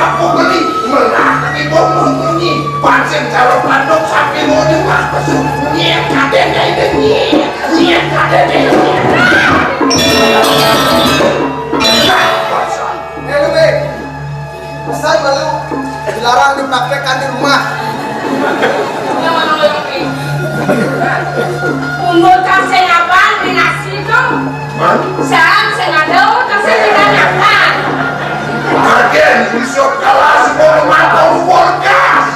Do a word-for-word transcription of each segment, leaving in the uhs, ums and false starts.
Aku beli, melah lagi bombong bunyi. Pancen cara pandok sampai mau nyembah pesu. Nyet, kadene ini, nyet. Nyet, kadene ini, nyet. Nah, pasang. Eh, lu, Be. Pesan malu. Dilarang dipraktekkan di rumah. Mundur kasih apa? Di nasi tuh. Hah? Saan sing ada, kasih kita nyata. Agen, usut kalah semua mata workas.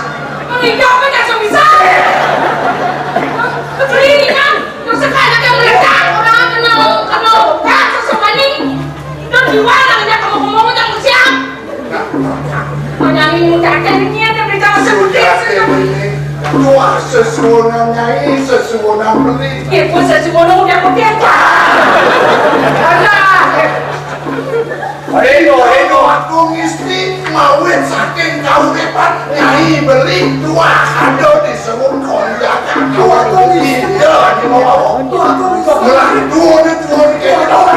Meninggal apa kasih bisa? Kecurian, terus sekarang yang meledak, orang kenal, kenal, kan, sesuatu nih. Terus gimana, kamu ngomong, kamu siap? Penyanyi muda akhirnya ada berita seperti itu. Wah, sesuunan nyai, sesuunan beli. Ya, pun sesuunan udah kopi apa? Alah. Reno, Reno, aku ngisti mawit saking kauripan nyai beli. Wah, ada di semut konjakan. Aku ngisti. Iya, di bawah. Aku ngisti. Lah, dua, dua, dua, dua.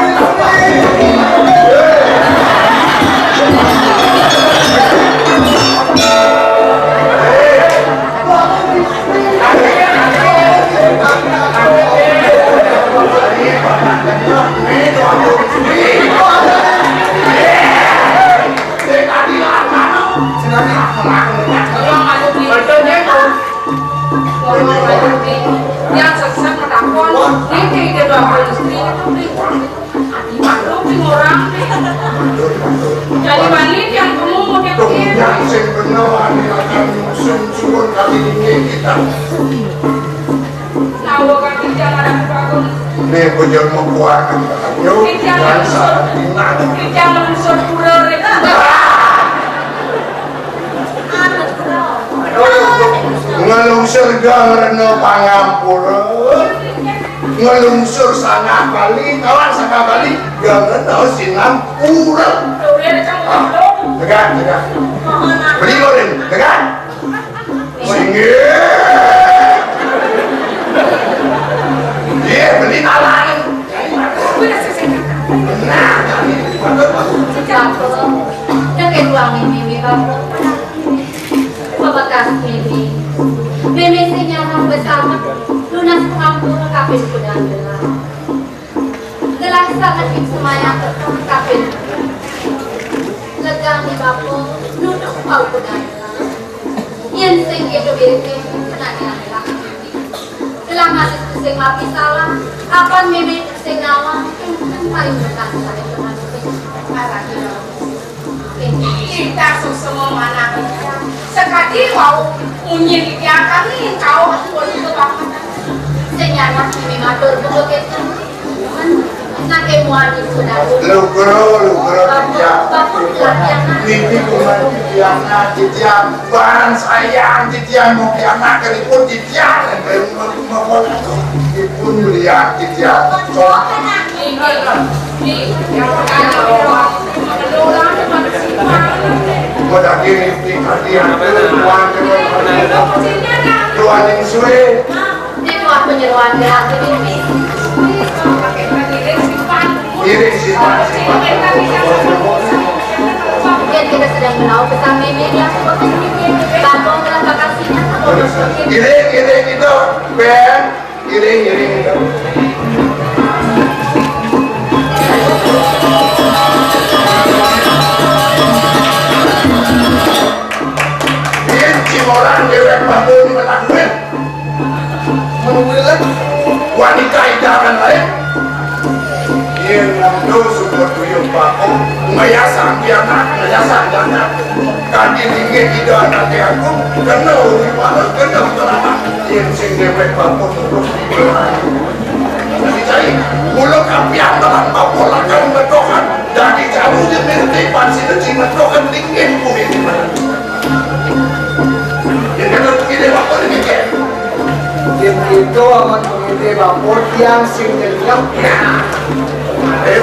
Yang sesat menakon, ini tidak dua puluh istri itu. Maklum sing orang. Jadi balik yang kamu mau diapain? Yang sing bener, ane akan nyusun suwun kali ini kita. Tahu kan kita ada bagus. Ini bujur mengkuat. Yuk, kita yang langsung, salah pinang. Kita langsung pura, Rek. Ngelungsur geng rena pangampura. Ngelungsur sanggah Bali, kawan sanggah Bali, geng rena sinampura. Ah, tegak, tegak. Beli lorin, tegak. Singgih. Iya, beli talangan. Nah, kami. Jatuh. Yang kedua ini, Bapak. Pamekasne, Mimi. Mimi sing nyarah bersama lunas pangampura kaping pindang gelah. Gelah sanget ing semaya kaping. Legang di bapa nuduh paukudan. Yen sing idup ing penangian gelah. Gelah ngalih sing mapi salah, apan Mimi sing ngawang ing paring rekan sare penganut. Kita susuma manah titiang. Sakadi wau munyi titiang kami tau pun kebangetan. Sing nyarah kami matur buka kita. Nake muani sudah. Lugro, lugro titiang. Niki kuman titiang, nah, titiang. Barang sayang titiang mau kiamat kalipun titiang. Ipun melihat titiang. Tuhan yang suwe. Ini buat penyeruan gerak ini. Iring simpan, simpan. Mungkin kita sedang menahu pesan Mimi yang seperti ini. Bakal telah bakal singa. Iring, iring itu, Ben. Iring, iring. Yen cimoran dewek babon melakuin. Menurut wanita idaman lain. Yen nando suku tuyuk bakong, ngayasang pianak, ngayasang janak. Kanti linggih ida anake agung, kena uri pala, kena telamak. Yen sing dewek bapa terus dibelai. Dadi cai, mula kapian telan bapa lakar ngetohan. Dadi jaru yen mirip pansine sing ngetohan linggih kuwi. Yen kena pengide bapa linggih. Yen kita aman pengide bapa tiang sing nyenyap. Nah. Ayo.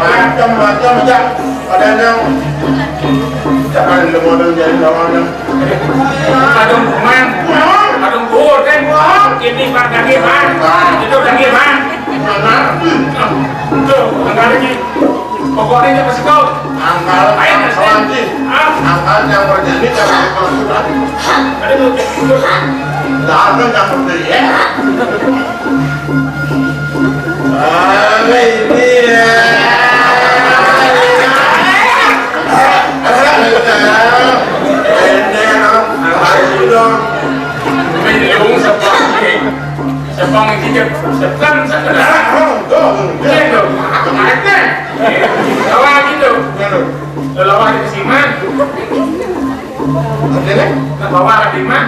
Macam-macam aja. Ada yang jangan lemodong jadi lawan. Kadung kuman. Kadung kuur kan. Ini Bang Daging, Bang. Itu Daging, Bang. Mana? Tuh, angkal lagi. Pokoknya dia pasti tahu. Angkal. Ayo, Mas. Kawan, Ci. Ah. Angkal yang berjanji jangan berkelanjutan. Ada tuh. Jangan yang berjanji, ya. Ah, ini, ya. Ini, ya. Ayo dong. Minum sebelah. Sepang iki, Cuk. Sepang sebelah. Iya, Cuk. Apa naik, Cuk? Lawan gitu. Lawan di Siman. Oke, deh. Bawa di Siman.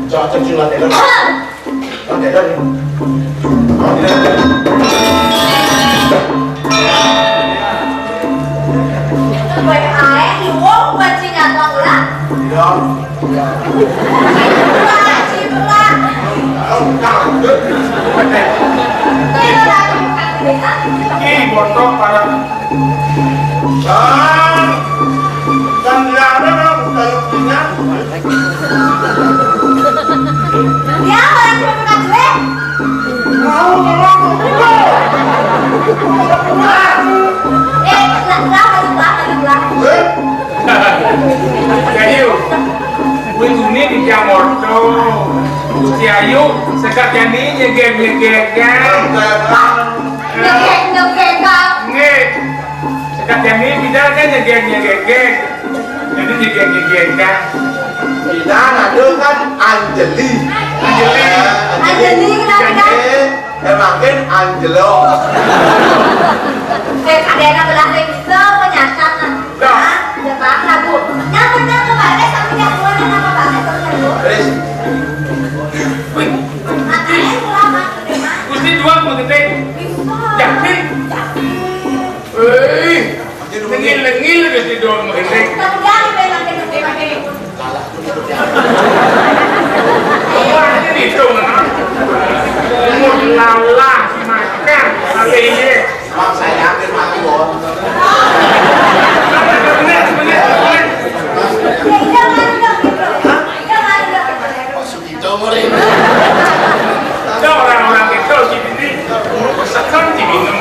Cocok juga, Taylor. Oke, deh. Oke, deh. Itu baik aja, iwong bajingan, Bang, lah. Iya. Ih, botok parah. Ah. Oh, Gusti Ayu, sekak jani nyegeg-nyegeg, kan? Nyegeg-nyegeg, Kang. Nggih. Sekak jani bidan kan nyegeg-nyegeg. Jadi nyegeg-nyegeg, kan? Bidan anu kan Anjeli. Anjeli. Anjeli kenapa, Kang? Nggih. Emangin Angelo. Eh, ada yang belah dari itu, apa nyasar, nah? Dah. Hah? Udah paham lah, Bu. Nah, bener tuh, Pak Alex, sampai jam dua, nama Pak Alex, terus, Bu. Terus? Wih. Makanya pulang, Mas, udah, Mas. Gusti dua, Gusti. Bisa. Yakin? Yakin. Wih. Lengil-lengil aja si Don Hendrik. Wah, ini dihitung, ah. Umur lalah, makan, ale iye. Bang, saya yakin mati, Bon. Bener, bener, bener. Itu murid. Ada orang-orang itu di sini, guru pesekan di minum.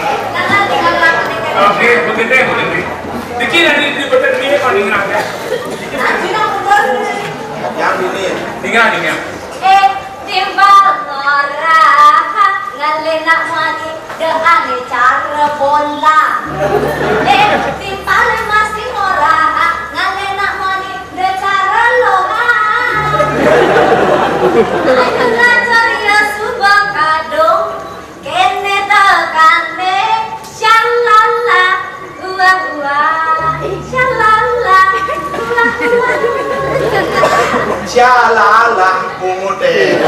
Oke, begini, begini. Diki nanti di betul ini kau dengar ya. Yang ini. Dengar, dengar. Eh, timpal ora ngalena mani de ane cara bola. Eh, timpal masih ora ngalena mani de cara loha. Ayo ngajar ya suba kadung. Kene tekane, syalala, wah, wah, syalala, wah, wah. Syalala, punguté.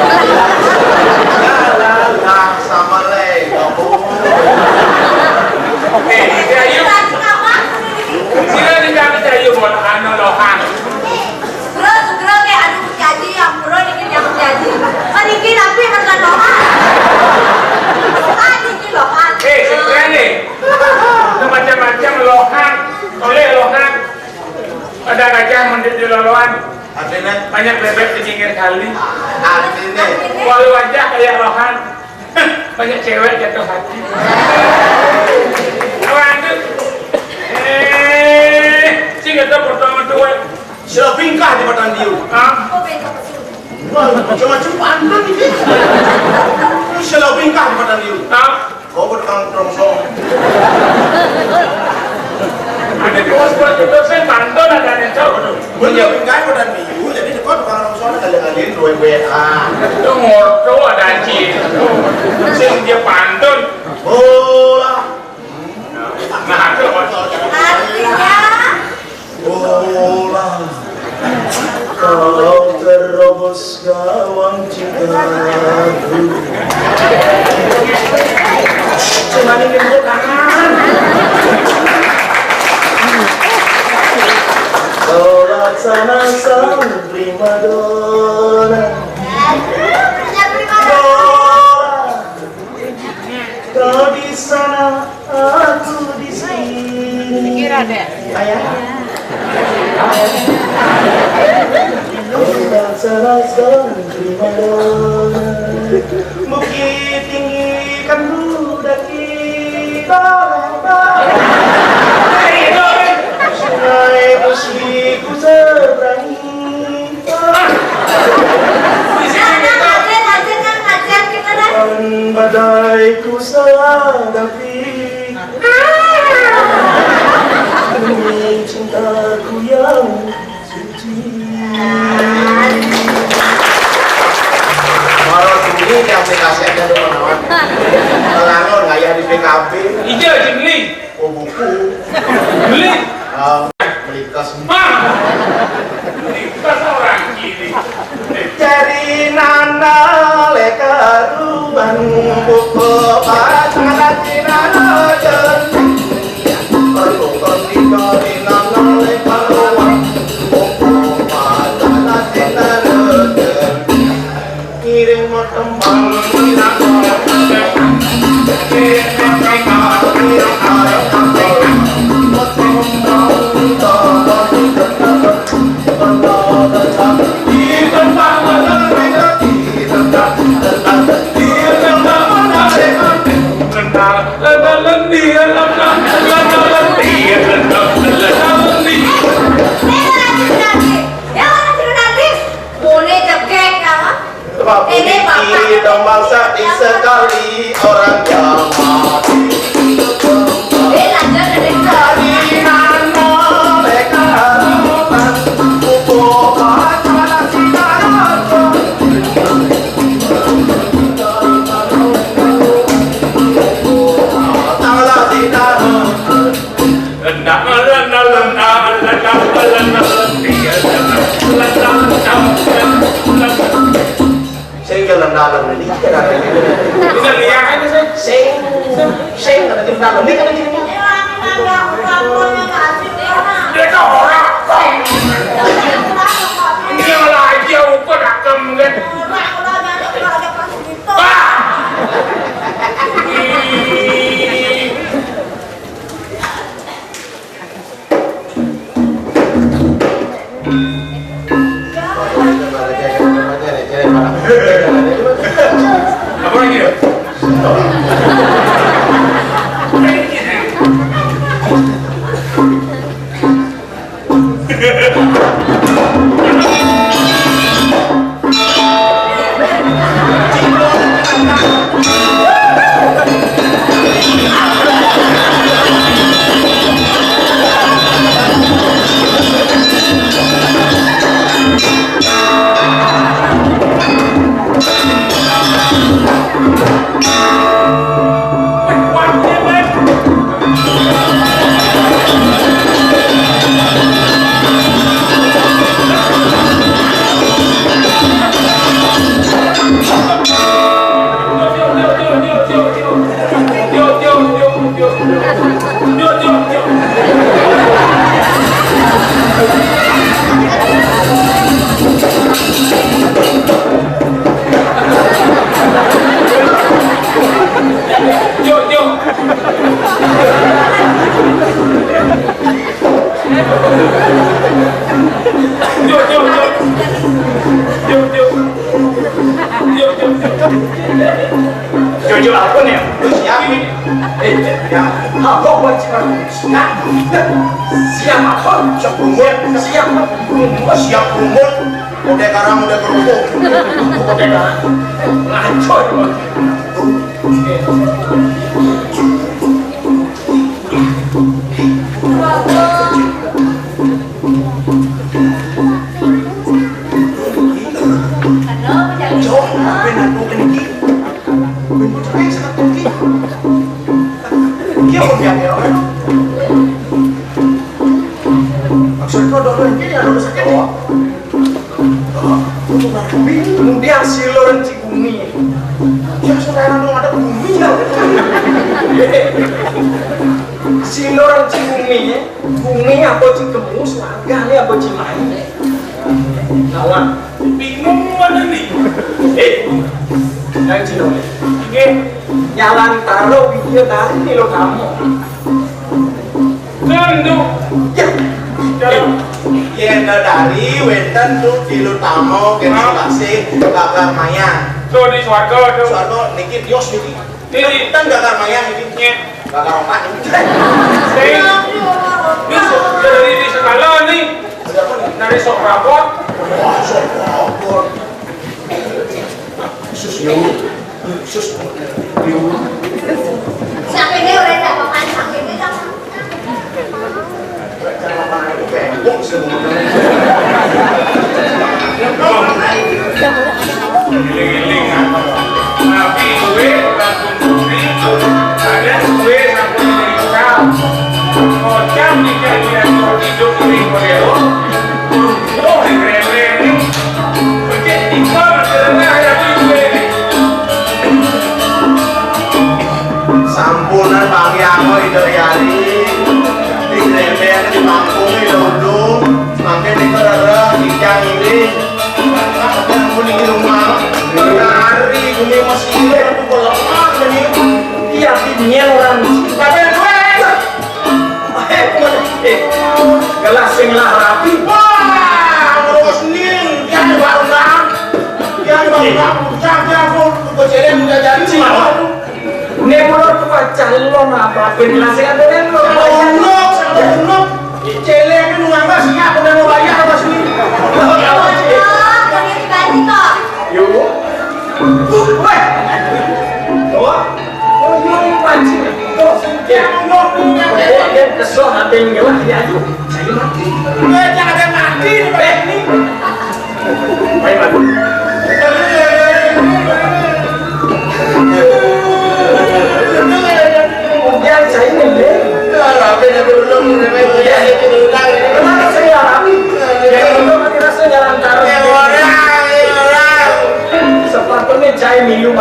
Syalala, sama lego. Eh, Ayu. Sira ning kami Ayu, mon, anu, lohan. Bro, segera ke, aduh, Gusti Aji, ampura niki nyang Gusti Aji. Paniki tapi mereka lohan. Lohan niki lohan. Eh, sebenarnya nih, macam-macam lohan, oleh lohan, ada gajah mendek di loloan. Artinya? Banyak bebek di pinggir kali. Artinya? Walau wajah kayak lohan. Banyak cewek jatuh hati. Awan tuh. Eh, sing itu pertama tuh. Sila bingkah di matan diu. Hah? Wah, cuma cuma pantun ini. Sila bingkah di matan diu. Hah? Kau berkang trongsong. Ada dua buat itu saya pantun ada yang tahu tuh. Mun ya bingkah matan diu, jadi dekat tukang trongsong kali-kali dua W A. Itu ngorto ada anjing. Sing dia pantun. Bola. Nah, itu apa? Artinya? Bola. Kau terobos gawang cintaku. Cuman ini bukan. Kau laksana sang primadona. Bola. Kau di sana, aku di sini. Pikir ada. Ayah. Kau tak salah sang primadona. Bukit tinggi kan ku daki. Sungai bersih ku seberangi. Di sini kita. Kan badai ku hadapi demi cintaku yang suci. Marot ini yang aplikasi ada kawan-kawan. Melangon gaya di P K B. Iya, Jimli. Oh, buku. Beli. Ah, beli tas. Ah, beli tas orang kiri. Cari nana lekaruan buku pasang lagi nana. Perlu pergi cari nana lekaruan buku pasang lagi nana. Ngiring mo tembang, ngiring mo tembang, ngiring mo tembang, ngiring mo tembang, ngiring mo tembang. Bisa lihat aja sih. Sing, sing, kata tim dalam. Ini kata tim. Dia tuh orang kok. Ini malah aja ukur akem kan. Wah. Ih. Apa lagi ya? Jojo apa nih? Siap nih. Eh, ya, apa buat siap? Siap apa? Siap rumput. Siap rumput. Siap rumput. Udah karang, udah kerupuk. Udah karang. Ngaco emang. Kemudian si Lor Cigumi. Ya, saudara, dong, ada bumi ya. Si Lor Cigumi. Bumi apa Cikemu, swargané apa Cimahi? Lawan. Bingung mana nih? Eh, yang Cina. Nggih. Nyalantara Widya Tari lho kamu. Kan tuh. Ya. Yén Tari wénten tuh tilutama kén Selasih Gagar Mayang. Tuh di swarga tuh. Swarga niki tios niki. Ini. Kan Gagar Mayang ini. Iya. Gagar opat ini. Ini dari di segala nih. Ada apa nih? Dari sok rapot. Wah, sok rapot. Khusus yo. Khusus yo. Sampai dia udah dapat pancang ini kan. Eling-eling, Nabi duwe, Ratu Putri, kalian duwe sampun menikah. Kocang nikah, dia hidup di Korea. Duh, dikremeni. Becik tiga, masalahnya ada duwe. Sampunan Bang Yango Ida Yari. Dikremeni di kampung Ida Ulung. Mangke nika rara tijang ini. Mangke niki rumah. Nari bumi masih ini. Aku lemah ini. Iya, nyen orang. Tapi duwe. Eh, eh, gelas sing lah rapi. Wah, terus ning, yang baru nang, yang baru nang, puncak yang pun, gue jadi udah jadi sih. Nek mulo tuwa calon apa ben gelas sing aturan lo. Ono, ono. Celek nu ngambas siap udah mau bayar apa sih? Yo. Weh. Tuh. Oh, iya, iya, Panji. Tuh, ya, ngomong, ngomong, ngomong. Dia kesel, hati yang gelap, dia aduh, saya mati. Udah, jangan ada mati, udah ini. Baik, Pak. Udah, saya ini. Udah, rapi, udah, belum, udah, udah, udah, udah. Kenapa saya rapi? Ya, itu kan kita sudah lantaran. Ya, orang, ya, orang. Sepatunya saya milu.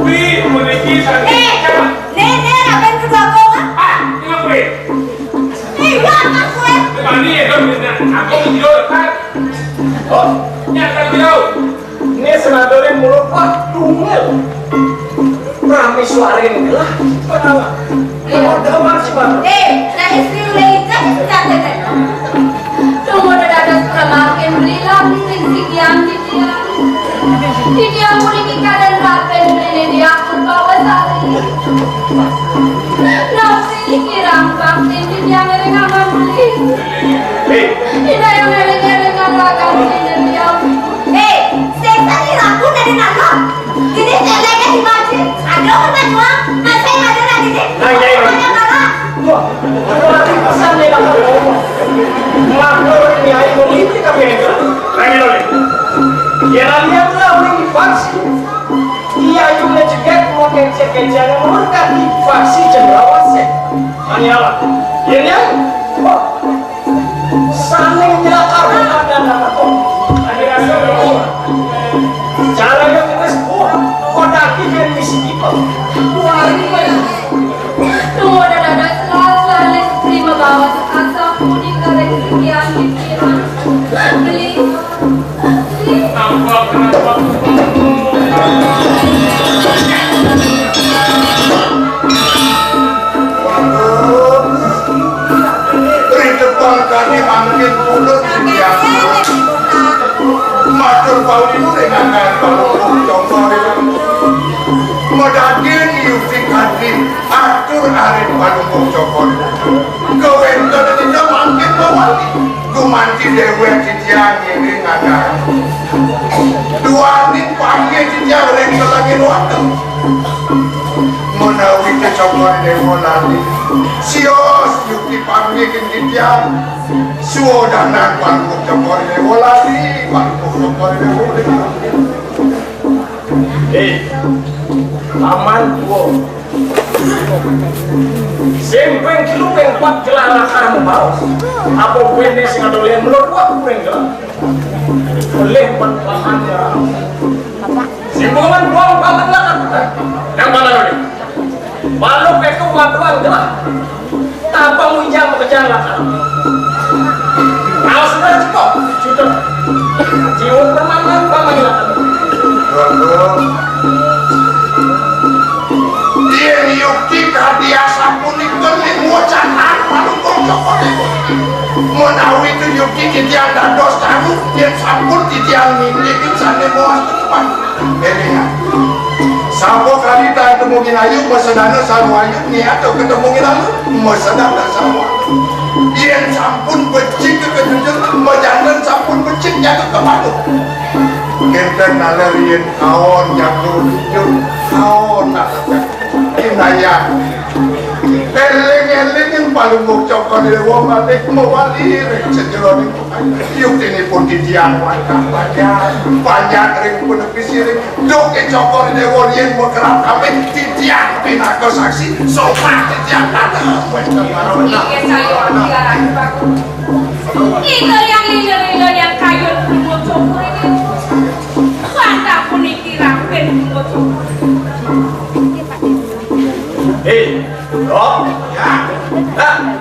Nih, nih, nih, apa yang kedua kau, ah? Ah, ini apa? Nih, gua apa gue? Ini ya, gua bisa. Aku mau tidur, kan? Oh, ini akan tidur. Ini senadornya mulut, wah, tunggal. Rame suaranya lah. Kenapa? Iya. Udah, Mas, Mas. Eh, nah, istri lu lagi kasih senjata, kan? Tunggu, udah ada pernah makin beli lagi, nih, si Kian, si Kian. Di dia muni kita dan rapen beli di aku bawa sari. Nasi kirang bakti di dia ngering aman beli. Hei. Tidak yang ngering-ngering akan beli di dia. Hei, seksa di ragu dari nalo. Ini celeknya di baju. Aduh, kena jual. Masih ada lagi nih. Nah, iya, iya. Banyak kalah. Wah, berarti pesan nih, Bang. Melapor ini ayo politik apa ya? Ayo, ayo. Ya, lihat lah, udah dipaksa. Iya, juga cegat mau kecil-kecil yang murka dipaksa cendrawasih. Hanya apa? Iya, iya. Wah. Saling nyelakar ada nama kok. Ada rasa dulu. Caranya kita semua. Kodaki dan misi people. Wah, ini banyak. Tunggu, ada, ada, selalu, selalu, terima bawa asal pun di kalian sekian pikiran. Beli. Nampak, kenapa? Ri depan kane mangkin pundhut titiang. Matur paulinu ring anggan Palungguh Cokor. Medagin yukti kadi atur aring Palungguh Cokor. Kawéntenan ida mangkin mawali gumanti déwék titiang ngiring anggan. Duaning panggih titiang ring selenging watu. Menawi Cokor Déwa lali, sios yukti panggih ring titiang. Suwodanan Palungguh Cokor Déwa lali, Palungguh Cokor Déwa lali. Eh, Paman Tuwa. Sing ping telu ping pat gelar lakar mbaos. Apa kuwi sing ada oleh menurut kuwi gelar? Oleh Paman. Simpulan buang paman lakar. Yang mana ini? Balok itu waduan gelar. Apa munjang makejang lakar? Aos udah cukup, sudah. Jiwa permanen paman lakar. Yén yukti kadi asapunika ning wacanan Palungguh Cokor Déwa. Menawi tu yukti titiang dados tamu, yén sampun titiang nindih sané moas tetepan. Élingan. Sapa kali tan temungin ayu, masedana sarwa ayu, niat ketemu ngilalu, masedana sarwa. Yén sampun becik kejujur, majanten sampun becik jaga kepadu. Kénten naler yén kaon jago jujur, kaon naler inayah. Éling-éling yén Palungguh Cokor Déwa malih mawali ring sajeroning yuktinipun titiang wantah panjak, panjak ring punepi siring. Duh, Cokor Déwa yén makerap kalih titiang pinaka saksi, sopan titiang dateng wénten marawa. Inggih, saya Tiga Rayu Bagus. Ida yang lila-lila yang kayun Cokor ini. Wantah puniki rampin Cokor. Hei, Dok. Ya. Nah.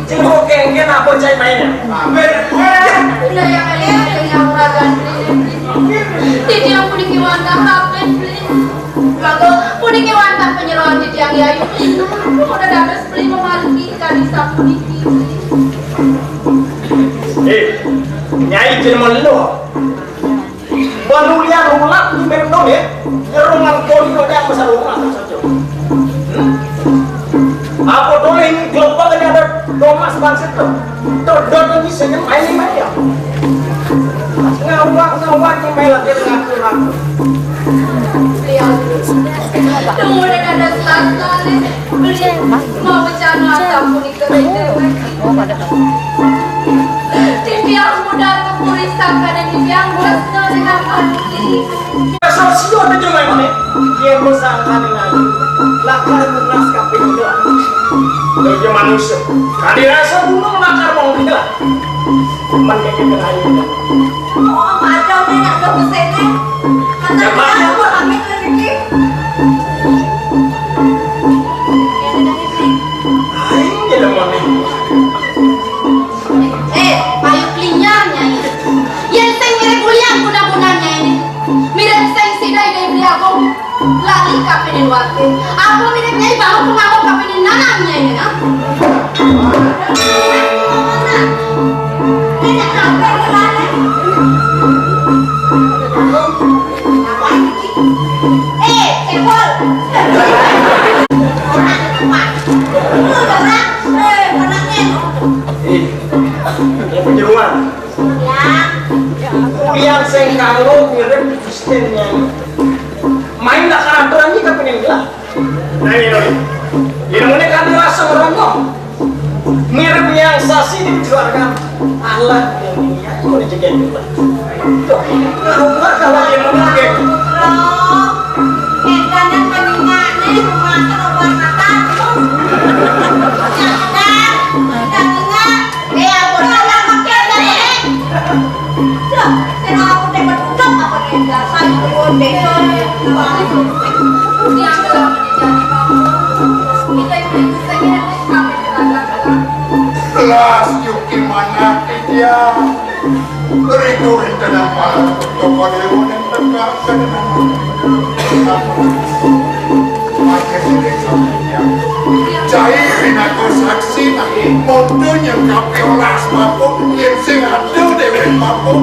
Cengkok kengken apa cai mainnya? Mampir. Udah yang ada yang ragan. Titiang puniki wantah rapen beli. Bagus, puniki wantah panyeroan titiang Yayu. Udah dados beli memaluki kadi sapuniki. Eh, Nyai jelema lelo. Banulian ulat di Mekno, ya. Nyerungan koli kok yang besar ulat saja. Hmm? Apa boleh ini gelombang ini ada Thomas Bangsit tuh? Dodot ini senyum air mata. Ngawak, ngawak ini main lagi dengan aku. Iya. Tunggu dan ada selas kali. Beli mau bercanda apa pun itu. Titiang muda kepurisan kadang titiang tresna dengan hati. Sosio ada cuma ini. Dia bersangka dengan Bakal lunas kabéh. Lho, iki manusia. Kadi rasa gunung bakal mongkil. Men iki kena ayu. Oh, padahal nek ada mesinnya. Kata aku pamit lagi. Aing jadi mana? Eh, payu klinyar, Nyai. Yén sing mirip Ulian guna-gunanya ini. Mirip sing sida Ida Beli Agung. Lali kapéné waté. Apa mirip Nyai baru pengawa kapéné nanang, Nyai, nah? Eh, cebol. Orang tempat. Lu orang, eh, anaknya. Eh, yang penyeruan. Ya. Yang sing karo mirip Kristen, Nyai. Main lah karakter aja kapéné lah. Nah, ini, ini. Ini mana kan rasa orang kok. Mirip yang sasi di keluarga. Allah yang ini aku rezeki juga. Tuh, nah, kalau dia mau pakai. Loh, eh, kadang menengah nih, rumah kan obat mata, terus. Jangan, jangan. Eh, ampun, ampun, ampun, ampun. Duh, sing aku téh beduk apa nih, dasar pun desa. Belas yuki mana dia. Beriku rencana malam untuk kau di rumah dan tegak. Cai pinaku saksi, monto nyengkapi olas papu, yén sing adu déwék papu,